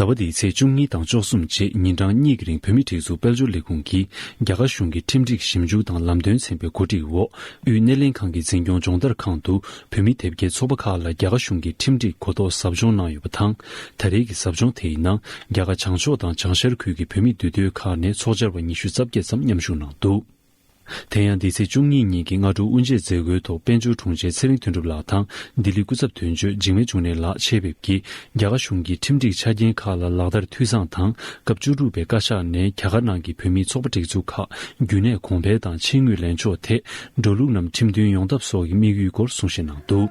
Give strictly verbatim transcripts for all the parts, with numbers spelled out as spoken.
ཟླ་བ་འདིའི་ཚེས་བཅུ་གཉིས་དང་བཅུ་གསུམ་བཅས་ཉིན་གྲངས་གཉིས་ཀྱི་རིང་བོད་མིའི་སྒྲིག་འཛུགས་དཔལ་འབྱོར་ལས་ཁུངས་ཀྱིས་རྒྱ་གར་གཞུང་གི་ཁྲིམས་སྒྲིག་ཞིབ་འཇུག་དང་ལམ་སྟོན་ཚན་པའི་གོ་སྒྲིག་འོག་དབུས་སྣེ་ལེན་ཁང་གི་འཛིན་སྐྱོང་སྦྱོང་བརྡར་ཁང་དུ་བོད་མིའི་དེབ་སྐྱེལ་ཚོགས་པ་ཁག་ལ་རྒྱ་གར་གཞུང་གི་ཁྲིམས་སྒྲིག་གོ་རྟོགས་ཟབ་སྦྱོང་གནང་ཡོད་པ་དང་། ད་རེས་ཀྱི་ཟབ་སྦྱོང་དེའི་ནང་རྒྱ་གར་བྱང་ཕྱོགས་དང་བྱང་ཤར་ཁུལ་གྱི་བོད་མིའི་འདུས་སྡོད་ཁག་ནས་ཚོགས་བཅར་བ་ཉི་ཤུ་རྩ་བརྒྱད་ཙམ་མཉམ་ཞུགས་གནང་འདུག་དེ་ཡང་འདི་ཚེས་བཅུ་གཉིས་ཉིན་གྱི་སྔ་དྲོ་དབུ་འབྱེད་མཛད་སྒོའི་ཐོག་དཔལ་འབྱོར་དྲུང་ཆེ་ཚེ་རིང་དོན་གྲུབ་ལགས་དང་ལྡི་ལི་སྐུ་ཚབ་དོན་གཅོད་འཇིགས་མེད་འབྱུང་གནས་ལགས་ཆེད་ཕེབས་ཀྱིས་རྒྱ་གར་གཞུང་གི་ཁྲིམས་སྒྲིག་ཆ་རྐྱེན་ཁག་ལ་ལག་བསྟར་འཐུས་ཚང་དང་། སྐབས་བཅུ་དྲུག་པའི་བཀའ་ཤག་ནས་རྒྱ་གར་ནང་གི་བོད་མིའི་ཚོགས་པ་སྒྲིག་འཛུགས་ཁག་རྒྱུན་གནས་གོང་འཕེལ་དང་ཕྱི་དངུལ་ལེན་ཕྱོགས་ཐད་འགྲོ་ལུགས་རྣམས་ཁྲིམས་མཐུན་ཡོང་ཐབས་སོགས་ཀྱི་དམིགས་ཡུལ་སྐོར་གསུང་བཤད་གནང་འདུག་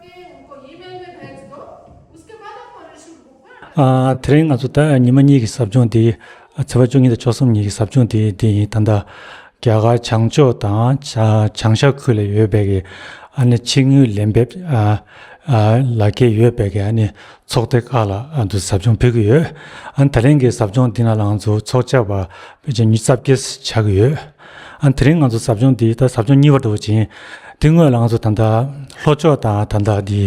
ཨ། དེ་རིང་ང་ཚོ་ད་ཉི་མ་གཉིས་ཀྱི་ཟབ་སྦྱོང་འདི། ཚེས་པ་བཅུ་གཉིས་དང་བཅུ་གསུམ་ཉིན་གྱི་ཟབ་སྦྱོང་འདི་འདི་ཡིན། ད་ལྟ་རྒྱ་གར་བྱང་ཕྱོགས་དང་བྱ་བྱང་ཤར་ཁུལ་ལ་ཡོད་པའི་གི་ཨ་ནི་ཕྱི་དངུལ་ལེན་འབེབས་ཨ་ཨ་ལག་ཁྱེར་ཡོད་པའི་གི་ཨ་ནི་ཚོགས་སྡེ་ཁག་ལ་ཨ་འདུ་ཟབ་སྦྱོང་ཕུལ་གི་ཡོད། ཨ་ནི་ད་རིང་གི་ཟབ་སྦྱོང་འདི་ནང་ལ་ང་ཚོ་ཚོགས་བཅར་བ་ཕལ་ཆེར་ཉི་ཤུ་རྩ་བརྒྱད་ཆགས་ཀྱི་ཡོད། ཨ་ནི་དེ་རིང་ང་ཚོ་ཟབ་སྦྱོང་འདི་ད་ཟབ་སྦྱོང་གཉིས་པ་འགྲོ་བཞིན། དེ་སྔོན་ལ་ང་ཚོ་ད་ལྟ་ལྷོ་ཕྱོགས་དང་ད་ལྟ་འདི།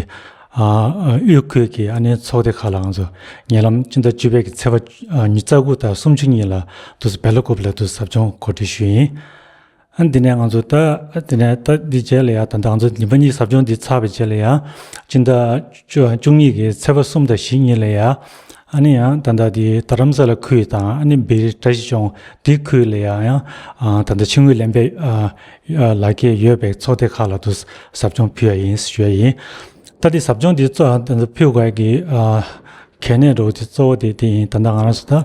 ཨ་དབུས་ཁུལ་གྱི་ཨ་ནི་ཚོགས་སྡེ་ཁག་ལ་ང་ཚོ་ཉེ་ལམ་སྤྱི་ཟླ་བཅུ་པའི་གི་ཚེས་པ་ཨ་ཉི་ཤུ་རྩ་དགུ་དང་སུམ་ཅུ་གཉིས་ལ་དུ་སྦེ་ལ་ཀོབ་ལ་དུ་ཟབ་སྦྱོང་གོ་སྒྲིག་ཞུས་ཡིན། ཨ་འདི་ནས་ང་ཚོ་ད་འདི་ནས་ད་འདི་རྗེས་ལ་ཡ་ད་ད་ང་ཚོ་ཉི་མ་གཉིས་ཟབ་སྦྱོང་འདི་ཚར་བའི་རྗེས་ལ་ཡ་སྤྱི་ཟླ་བཅུ་བཅུ་གཉིས་ཀྱི་ཚེས་པ་གསུམ་དང་བཞི་གཉིས་ལ་ཡ་ཨ་ནི་ཡང་ད་ད་འདི་རྡ་རམ་ས་ལ་ཁུལ་དང་ཨ་ནི་བེ་རི་བཀྲ་ཤིས་ལྗོངས་འདི་ཁུལ་ལ་ཡ་ཡང་ཨ་ད་ད་ཕྱི་དངུལ་ལེན་པའི་ཨ་ལག་ཁྱེར་ཡོད་པའི་ཚོགས་སྡེ་ཁག་ལ་དུ་ཟབ་སྦྱོང་ཕུལ་ཡ་ཡིན་ཞུ་ཡ་ཡིན། ད་དེ་ཟབ་སྦྱོང་དེ་གཙོ་ཕུལ་དགོས་ཀྱི་ཨ་གལ་གནད་འགྲོ་དེ་གཙོ་བོ་དེ་དེ་ཡིན། ད་ལྟ་ང་རང་ཚོ་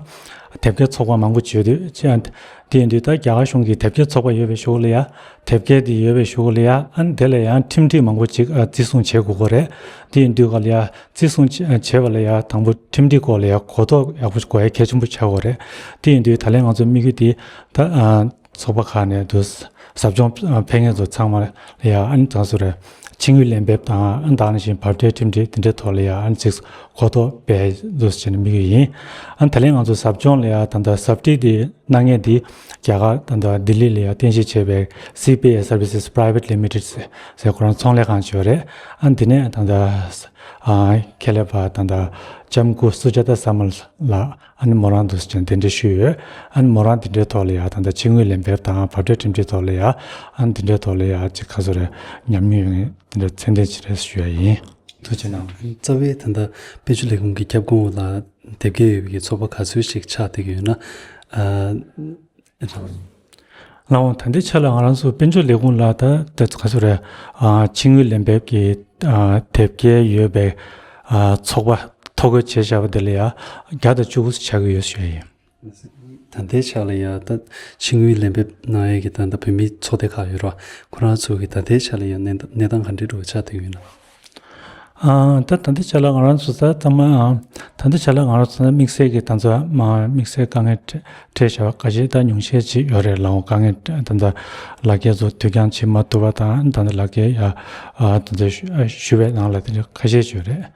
ད་དེབ་སྐྱེལ་ཚོགས་པ་མང་པོ་བྱོས་དུས་ཅི་ཡང་དེ་ཡིན་དུས་ད་རྒྱ་གར་གཞུང་གི་དེབ་སྐྱེལ་ཚོགས་པ་ཡོད་པའི་གཞུག་ལ་ཡ་དེབ་སྐྱེལ་དེ་ཡོད་པའི་གཞུག་ལ་ཡ་ཨ་ནི་དེ་ལ་ཡང་ཁྲིམས་སྒྲིག་མང་པོ་ཅིག་ཨ་བརྩི་སྲུང་བྱེད་དགོས་ཀྱི་རེད། དེ་ཡིན་དུས་ག་ལ་ཡ་བརྩི་སྲུང་བྱེད་བྱེད་པ་ལ་ཡ་དང་པོ་ཁྲིམས་སྒྲིག་སྐོར་ལ་ཡ་གོ་རྟོགས་ཡག་པོ་དགོས་ཡ་གལ་ཆེན་པོ་ཆགས་ཀྱི་རེད། དེ་ཡིན་དུས་ད་ལན་ང་ཚོ་དམིགས་ཡུལ་དེ་ད་ཨ། ཚོགས་པ་ཁག་ནས་དུ་ཟབ་སྦྱོང་ཕེབས་མཁན་ཚོ་ཚང་མ་ལ་ཡ་ཨ་ནི་དང་སུ་རེ་ཕྱི་དངུལ་ལེན་འབེབས་དང་ཨ་ནི་དེ་ནང་བཞིན་བབ་ཁྲིད་ཁྲིམས་སྒྲིག་དེ་འདྲའི་ཐོག་ལ་ཡ་ཨ་ནི་ཅིག་གོ་རྟོགས་སྤེལ་འདུག་ཟེར་ནས་དམིགས་ཡུལ་ཡིན། ཨ་ནི་ད་ལན་ང་ཚོ་ཟབ་སྦྱོང་ལ་ཡ་ད་ལྟ་ཟབ་ཁྲིད་དེ་གནང་མཁན་དེ་རྒྱ་གར་ད་ལྟ་ལྡི་ལི་ལ་ཡ་རྟེན་གཞི་བྱས་པའི་སི་པི་ཨེ་སར་བི་སི་སི་པ་རའི་ཝེ་ཊི་ལི་མི་ཊེཌ་ཟེར་ཁོ་རང་ཚོང་ལས་ཁང་ཅིག་ཡོད་རེད། ཨ་ནི་དེ་ནས་ད་ལྟ་ཨ་ཁེ་ལས་པ་ད་ལྟ་ལྕམ་སྐུ་སུ་ཇཱ་ཏཱ་ས་མ་ལགས། ཨ་ནི་མོ་རང་དུ་ཅན་དེ་འདྲ་ཞུས་ཡོད། ཨ་ནི་མོ་རང་དེ་འདྲའི་ཐོག་ལ་ཡ་ད་ལྟ་ཕྱི་དངུལ་ལེན་འབེབས་དང་བབ་ཁྲིད་ཁྲིམས་སྒྲིག་ཐོག་ལ་ཡ་ཨ་ནི་དེ་འདྲའི་ཐོག་ལ་ཡ་ཅིག་ཁ་སོ་རེ་ཉམས་མྱོང་ཡོད་མཁན་དེ་འདྲ་ཚད་ལྡན་ཅིག་རེད་ཞུ་ཡ་ཡིན། ཐུགས་རྗེ་གནང་། རྩ་བའི་ད་ལྟ་དཔལ་འབྱོར་ལས་ཁུངས་ཀྱི་ཁྱབ་ཁོངས་ལ་དེབ་སྐྱེལ་ཡོད་པའི་ཚོགས་པ་ག་ཚོད་ཞིག་ཆགས་བསྡད་ཀྱི་ཡོད་ན། ཨ། ལགས་འོང་། ད་ལྟའི་ཆ་ལ་ང་རང་ཚོ་དཔལ་འབྱོར་ལས་ཁུངས་ལ་ད་ད་ག་ཚོད་རེད། ཨ་ཕྱི་དངུལ་ལེན་འབེབས་ཀྱི་ཨ་དེབ་སྐྱེལ་ཡོད་པའི་ཨ་ཚོགས་པ་ཐོ་འགོད་བྱས་བཞག་པ་དེ་ལ་ཡ་བརྒྱ་དང་བཅུ་དགུ་ཙམ་ཆགས་ཀྱི་ཡོད་ཞུ་ཡ་ཡིན། ད་ལྟའི་ཆ་ལ་ཡ་ད་ཕྱི་དངུལ་ལེན་འབེབས་གནང་ཡས་ཀྱི་ད་ལྟ་བོད་མིའི་ཚོགས་སྡེ་ཁག་ཡོད་རེད་བ། ཁོ་རང་ཚོ་གི་ད་ལྟའི་ཆ་ལ་ཡ་གནས་གནས་སྟངས་ག་འདྲའི་འགྲོ་ཆགས་བསྡད་ཡོད་ན། ཨ་ད་ད་ལྟའི་ཆ་ལ་ང་རང་ཚོ་ད་ཚང་མ་ཨ་ད་ལྟའི་ཆ་ལ་ང་རང་ཚོ་ད་དམིགས་བསལ་གྱི་ད་ཚོ་མ་དམིགས་བསལ་དཀའ་ངལ་འཕྲད་འཕྲད་བཞག་པ་ཁ་ཤས་ད་ཉུང་ཤས་ཅིག་ཡོད་རེད། ལའོ་དཀའ་ངལ་ད་ལྟ་ལག་འཁྱེར་ཚོ་དུས་འགྱངས་བྱེད་མ་ཐུབ་པ་དང་ད་ལྟ་ལག་འཁྱེར་ཡ་ཨ་ད་ལྟ་ཞུ་ཞུ་བའི་ནང་ལ་དེ་འདྲ་ཁ་ཤས་ཅིག་ཡོད་རེད།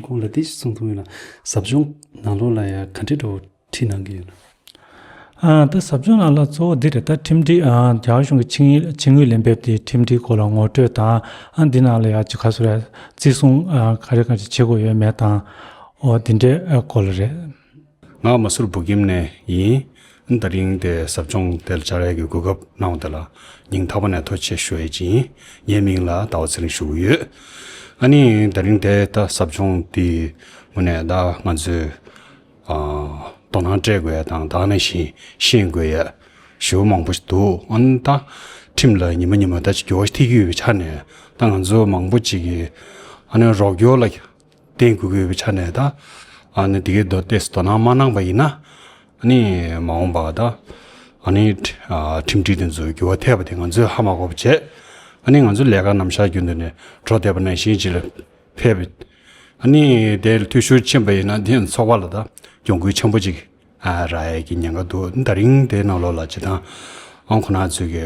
ཁོང་ལ་དེ་ཞིག་གསུང་ཐུབ་ཡོད་ན། ཟབ་སྦྱོང་ནང་ལོགས་ལ་ཡ་ག་འདྲའི་འགྲོ་ཁྲིད་གནང་གི་ཡོད་ན། ཨ་ད་ཟབ་སྦྱོང་ནང་ལ་གཙོ་བོ་འདི་རེད། ད་ཁྲིམས་སྒྲིག་ཨ་རྒྱ་གར་གཞུང་གི་ཕྱི་དངུལ་ཕྱི་དངུལ་ལེན་འབེབས་དེ་ཁྲིམས་སྒྲིག་སྐོར་ལ་ངོ་སྤྲོད་དང་ཨ་འདི་ནང་ལ་ཡ་ཅི་ག་ཚོད་རེད་བརྩི་སྲུང་ཨ་ག་རེ་ག་རེ་བྱེད་དགོས་ཡོད་མེད་དང་ཨོ་འདི་འདྲའི་ཨ་སྐོར་ལ་རེད། ང་མ་སུར་བུ་ཁྱིམ་ནས་ཡིན། ད་རིང་དེ་ཟབ་སྦྱོང་དེར་བཅར་ཡས་ཀྱི་གོ་སྐབས་གནང་བ་དེ་ལ་སྙིང་ཐག་པ་ནས་ཐུགས་རྗེ་ཆེ་ཞུ་ཡས་ཅིག་ཡིན། ངའི་མིང་ལ་ཟླ་བ་ཚེ་རིང་ཞུ་གི་ཡོད། ཨ་ནི་ད་རིང་དེ་ད་ཟབ་སྦྱོང་དེ་དངོས་གནས་ད་ང་ཚོས་ཨ་དོ་སྣང་སྤྲད་དགོས་ཡ་དང་ད་ག་ནང་བཞིན་ཤེས་དགོས་ཡ་ཞེ་པོ་མང་པོ་ཞིག་འདུག་ཨ་ནི་ད་ཁྲིམས་ལ་ཉི་མ་ཉི་མ་ད་ཅིག་འགྱུར་བ་ཞིག་ཐེབས་ཀྱི་ཡོད་པའི་ཆ་ནས་ད་ང་ཚོ་མང་པོ་ཅིག་གིས་ཨ་ནི་རོགས་སྐྱོར་ལ་བརྟེན་དགོས་ཀྱི་ཡོད་པའི་ཆ་ནས་ད་ཨ་ནི་དེ་གའི་དོ་ཏོག་ཙམ་དོ་སྣང་མ་གནང་པ་ཡིན་ན། ཨ་ནི་མ་འོངས་པ་ད་ཨ་ནི་ཁྲིམས་སྒྲིག་དེ་ཚོ་འགྱུར་བ་ཐེབས་པ་དེ་ང་ཚོས་ཧ་མ་གོ་བ་བྱས། ཨ་ནི་ང་ཚོ་ལས་ཀ་ནམ་ཞག་རྒྱུན་དུ་ནས་འགྲོ་བསྡད་པ་ནང་བཞིན་ཅིག་ལ་ཕེབས། ཨ་ནི་དེ་ལ་འཐུས་ཤོར་ཕྱིན་པ་ཡིན་ན་དེ་ཚོགས་པ་ལ་ད་གྱོང་གུད་ཆེན་པོ་ཅིག་ཨ་རག་ཡས་ཀྱི་ཉེན་ཁ་འདུག་ད་རིང་དེའི་ནང་ལོགས་ལ་སྤྱིར་བཏང་ཨང་ཁོ་ན་ཚོས་ཀྱི་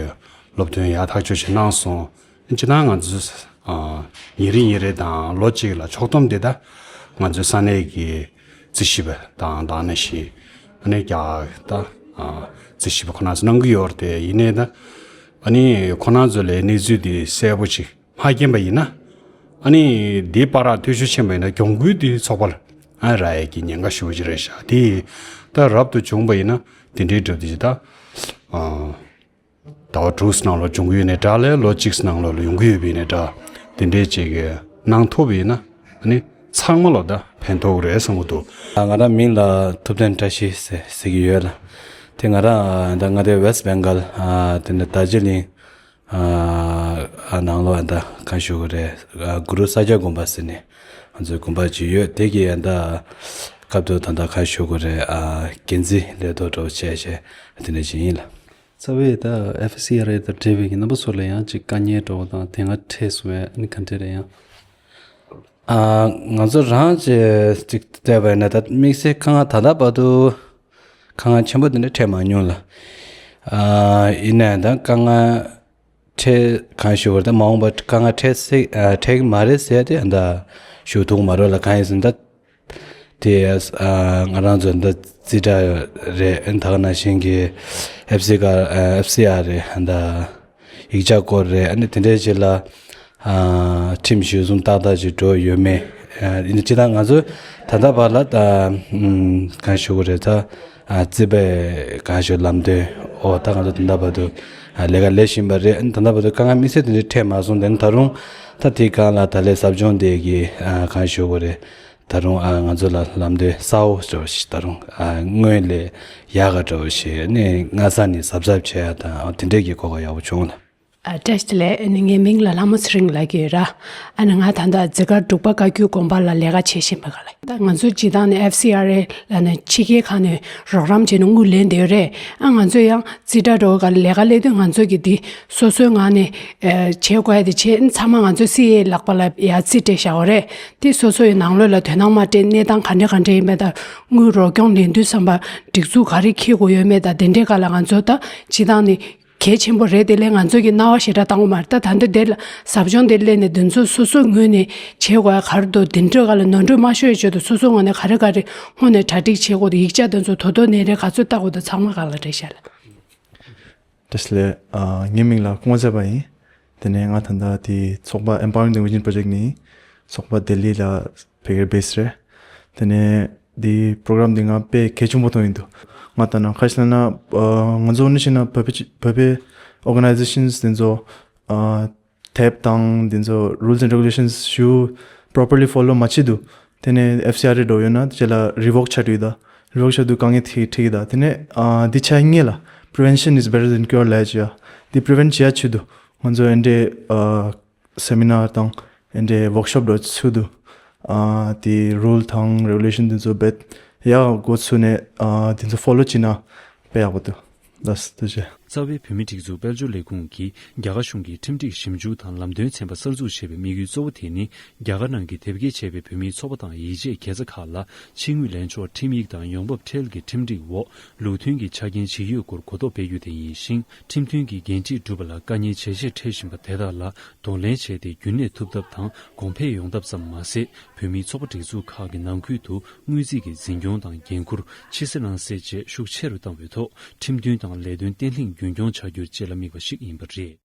སློབ་སྟོན་ཡག་ཐག་ཆོད་ཅིག་གནང་སོང་། སྤྱིར་བཏང་ང་ཚོས་ཨ་ཉིན་རེ་ཉིན་རེ་དང་ལོ་གཅིག་ལ་ཕྱོགས་བསྡོམས་དེ་ད་ང་ཚོའི་ས་གནས་ཀྱི་རྩིས་ཞིབ་པ་དང་དེ་ནང་བཞིན་ཨ་ནི་རྒྱ་ད་ཨ་རྩིས་ཞིབ་པ་ཁོ་ན་ཚོས་གནང་གི་ཡོད་རེད་དེ། ཡིན་ནའི་ད་ཨ་ནི་ཁོ་ན་ཚོ་ལ་གནས་ཚུལ་དེ་གསལ་པོ་ཅིག་མ་མཁྱེན་པ་ཡིན་ན། ཨ་ནི་དེའི་བར་ལ་འཐུས་ཤོར་ཕྱིན་པ་ཡིན་ན་གྱོང་གུད་དེ་ཚོགས་པ་ལ་ ཨ་རག་ཡས་ཀྱི་ཉེན་ཁ་ཞེ་པོ་ཅིག་རེད་ཤག་དེ་ད་རབ་ཏུ་བྱུང་པ་ཡིན་ན་དེ་འདྲའི་འདྲ་བོ་དེ་ཅིག་ད་ཨ། ཟླ་བ་དྲུག་ནང་ལོགས་འབྱུང་གི་ཡོད་ནའི་འདྲ་ལས་ལོ་གཅིག་ནང་ལོགས་ལ་ཡོང་གི་ཡོད་པ་ཡིན་ནའི་འདྲ། དེ་འདྲའི་ཅིག་གི་གནང་ཐུབ་པ་ཡིན་ན་ཨ་ནི་ཚང་མ་ལ་ད་ཕན་ཐོགས་རེད་བསམ་གྱི་འདུག་ང་རང་མིང་ལ་ཐུབ་བསྟན་བཀྲ་ཤིས་ཟེར་ཟེར་གྱི་ཡོད་ལ། དེ་ང་རང་ད་མངའ་སྡེ་West Bengal དེ་ནས་རྡོ་རྗེ་གླིང་ནང་ལོགས་ད་གང་ཞུ་དགོས་རེད། གུ་རུ་ས་སྐྱ་དགོན་པ་ཟེར་ནས་ང་ཚོའི་དགོན་པ་ཅིག་ཡོད། དེ་གི་ད་སྐབས་དུ་ད་ད་གང་ཞུ་དགོས་རེད། འགན་འཛིན་ལས་ཐོག་འགྲོ་བྱས་བྱས་དེ་འདྲ་ཅིག་ཡིན་ལ། རྩ་བའི་ད་ཨེཕ་སི་ཨར་ཨེ་དང་འབྲེལ་བའི་གི་རྣམ་པ་ཚོ་ལ་ཡང་ཅིག་དཀའ་ངལ་འགྲོ་བ་དང་དེ་སྔ་འཕྲད་སོང་བས་ཨ་ནི་ག་འདྲ་རེད་ཡང་། ཨ། ང་ཚོ་རང་ཅིག་ཅིག་བལྟས་པ་ཡིན་ན་ད་དམིགས་བསལ་དཀའ་ངལ་ད་ལྟ་བར་དུ་དཀའ་ངལ་ཆེན་པོ་དེ་འདྲ་འཕྲད་མ་མྱོང་ལ། ཨ། ཡིན་ནའང་ད་དཀའ་ངལ་འཕྲད་གང་ཞུ་བར་ད་མ་འོངས་པར་དཀའ་ངལ་འཕྲད་སྲིད་ཨ། འཕྲད་ཀྱི་མ་རེད་ཟེར་ཏེ་ད་ཞུ་ཐུབ་མ་རེད་ལ། གང་ཡིན་ཟེར་ན་ད། དེ་ཨ། ང་རང་ཚོ་འདི་རྩིས་ཁྲ་རེད། ད་ག་ནང་བཞིན་གྱི་ཨེཕ་སི་ཨར་ཨེཕ་སི་ཨར་རེད། ད་ཡིག་ཆ་སྐོར་རེད། ཨ་ནི་དེ་འདྲའི་ཆེད་ལ་ཁྲིམས་གཞིར་བཟུང་ཏག་ཏག་ཅིག་འགྲོ་ཡོད་མེད། ཨ་ནི་སྤྱིར་བཏང་ང་ཚོ་ད་ལྟ་བར་ལ་ད་གང་ཞུ་དགོས་རེད། ད་རྩིས་པའི་གང་ཞུ་ལམ་སྟོན་འོ་ད་ང་ཚོ་ད་ལྟ་བར་དུ་ལས་ཀ་ལས་བཞིན་པ་རེད། ཨ་ནི་ད་ལྟ་བར་དུ་དཀའ་ངལ་དམིགས་བསལ་དེ་འདྲ་འཕྲད་མ་སོང་། དེ་ནི་ད་རུང་ད་དེའི་སྒང་ལ་ད་ལས་ཟབ་སྦྱོང་དེ་གི་གང་ཞུ་དགོས་རེད། ད་རུང་ཨ་ང་ཚོ་ལ་ལམ་སྟོན་གསལ་པོ་འདྲ་བོ་ཞིག་ད་རུང་ཨ་སྔོན་ལས་ཡག་ག་འདྲ་བོ་ཞིག་ནས་སྔ་ས་ནས་གཟབ་གཟབ་བྱེད་ཡ་དང་དེ་འདྲས་ཀྱི་གོ་སྐབས་ཡག་པོ་བྱུང་ལ། ཨ་བཀྲ་ཤིས་བདེ་ལེགས། ངའི་མིང་ལ་ལྷ་མོ་ཚེ་རིང་ལབ་ཀྱི་ཡོད་ར། ཨ་ནི་ང་ད་ལྟ་འཛི་སྒར་འབྲུག་པ་བཀའ་བརྒྱུད་དགོན་པ་ལ་ལས་ཀ་བྱེད་བཞིན་པ་ག་ལ། ད་ང་ཚོ་སྤྱི་བཏང་ནས་ཨེཕ་སི་ཨར་ཨེ་ལ་ནི་ཕྱི་རྒྱལ་ཁག་ནས་རོགས་རམ་བྱས་ནས་དངུལ་ལེན་བསྡད་ཡོད་རེད། ཨ་ང་ཚོ་ཡང་རྩིས་ཁྲ་འདྲ་བོ་ག་ལ་ལས་ཀ་ལས་དུས་ང་ཚོ་གི་འདི་སོ་སོའི་ངང་ནས་ཨ་བྱེད་དགོས་ཡ་དེ་བྱེད། ཚང་མ་ང་ཚོ་སི་ཨེ་ལག་པ་ལ་ཡར་རྩིས་སྤྲད་བཞག་པ་རེད། དེ་སོ་སོ་ཡི་ནང་ལོགས་ལ་དོ་སྣང་མ་སྤྲད། གནས་སྟངས་ག་འདྲ་ག་འདྲ་ཡིན་མེད་དང་། དངུལ་རོགས་སྐྱོང་ལེན་དུས་ཙམ་པ་སྒྲིག་འཛུགས་ག་རེ་འཁྱེར་དགོས་ཡོད་མེད་དང་། དེ་འདྲའི་སྒང་ལ་ང་ཚོ་ད་སྤྱི་བཏང་ནི་གལ་ཆེན་པོ་རེད། དེ་ལས་ང་ཚོ་གི་སྣང་བ་ཞེ་དྲག་བཏང་གི་མ་རེད། ད་ད་ལྟ་དེ་ལ་ཟབ་སྦྱོང་དེ་སླེབས་ནས་དེ་ཚོ་སོ་སོའི་ངོས་ནས་བྱེད་དགོས་ཡ་ག་རེ་འདུག་དེ་འདྲའི་སྒང་ལ་ནོར་འཁྲུལ་མ་ཤོར་ཡ་ཆེད་དུ་སོ་སོའི་ངོས་ནས་ག་རེ་ག་རེ་སྔོན་ནས་གྲ་སྒྲིག་བྱེད་དགོས་འདུག་ཡིག་ཆ་དེ་ཚོ་དོ་དོ་ནས་རེ་ག་ཚོད་ལྟ་དགོས་འདུག་ཚང་མ་ག་ལ་རེད་ཤག་ལ། བཀྲ་ཤིས་བདེ་ལེགས། ཨ། ངའི་མིང་ལ་ཀུན་དགའ་བཟའ་བ་ཡིན། དེ་ནས་ང་ད་ལྟ་དེ་ཚོགས་པ་Empowering the Vision Project ནི་ཚོགས་པ་ལྡི་ལི་ལ་ཕ་གིར་བྷེ་སི་རེད། དེ་ནས་དེ་པོ་རོ་གྷ་རམ་འདི་ང་དཔེ་གལ་ཆེན་པོ་མཐོང་ཡིན་འདུག་ང་ད་ནང་ཁ་ཤས་ན་ཨ། ང་ཚོ་ནི་ཤི་ན་བོད་པའི་བོད་པའི་ཨོར་ག་ནའི་ཟེ་ཤན་དེ་ཚོ་ཨ། དེབ་དང་འདི་ཚོ་rules and regulations ཞུ་properly follow མ་བྱེད་དུས། དེ་ནས་ཨེཕ་སི་ཨར་ཨེ་འགྲོ་ཡོད་ན་དེ་ལ་revoke ཆགས་འགྲོ་ཡོད་ད། revoke ཆགས་དུས་དཀའ་ངལ་འཕྲད་འཕྲད་ཀྱི་ད། དེ་ནས་ཨ་འདི་ཆ་ངེས་ལ་prevention is better than cure ལབ་ཡ་ཅིག་ཡ། འདི་prevent བྱེད་ཡ་ཆེད་དུ་ང་ཚོ་ཨེ་འདྲའི་ཨ་seminar དང་ཨེ་འདྲའི་workshop འགྲོ་ཚུལ་དུ་ཨ་དེ་rule དང་regulation འདི་ཚོ་རྦད་ཡག་འགོ་ཚུགས་ནས་ཨ་འདི་ཚོ་follow བྱེད་ན་དཔེ་ཡག་པོ་འདུག་ལགས་སོ། ཐུགས་རྗེ་ཆེ། རྩ་བའི་བོད་མིའི་སྒྲིག་འཛུགས་དཔལ་འབྱོར་ལས་ཁུངས་ཀྱིས་རྒྱ་གར་གཞུང་གི་ཁྲིམས་སྒྲིག་ཞིབ་འཇུག་དང་ལམ་སྟོན་ཚན་པ་གསར་འཛུགས་བྱས་པའི་དམིགས་ཡུལ་གཙོ་བོ་དེ་ནི། རྒྱ་གར་ནང་གི་དེབ་སྐྱེལ་བྱས་པའི་བོད་མིའི་ཚོགས་པ་དང་ཡིག་ཆའི་དགེ་རྩ་ཁག་ལ་ཕྱི་དངུལ་ལེན་ཕྱོགས་ཁྲིམས་ཡིག་དང་ཡོང་འབབ་ཁྲལ་གྱི་ཁྲིམས་སྒྲིག་འོག་ལུགས་མཐུན་གྱི་ཆ་རྐྱེན་ཇི་ཡོད་སྐོར་གོ་རྟོགས་སྤེལ་རྒྱུ་དེ་ཡིན་ཞིང་། ཁྲིམས་མཐུན་གྱི་འགན་འཁྲི་སྒྲུབ་པ་ལ་དཀའ་ངལ་ཇེ་ཆེར་འཕྲད་བཞིན་པ་དེ་དག་ལ་གདོང་ལེན་བྱས་ཏེ་རྒྱུན་གནས་ཐུབ་ཐབས་དང་གོང་འཕེལ་ཡོང་ཐབས་ཙམ་མ་ཟད། བོད་མིའི་ཚོགས་པ་སྒྲིག་འཛུགས་ཁག་གི་ནང་ཁུལ་དུ་དངུལ་རྩིས་ཀྱི་འཛིན་སྐྱོང་དང་འགན་འཁུར། ཕྱི་གསལ་ནང་གསལ་བཅས་ཤུགས་ཆེ་རུ་བཏང་བའི་ཐོག་ཁྲིམས་མཐུན་དང་ལས་དོན་བརྟན་ལྷིང་རྒྱུན་འཁྱོངས་བྱ་རྒྱུར་ཆེད་ལ་དམིགས་པ་ཞིག་ཡིན་པ་རེད།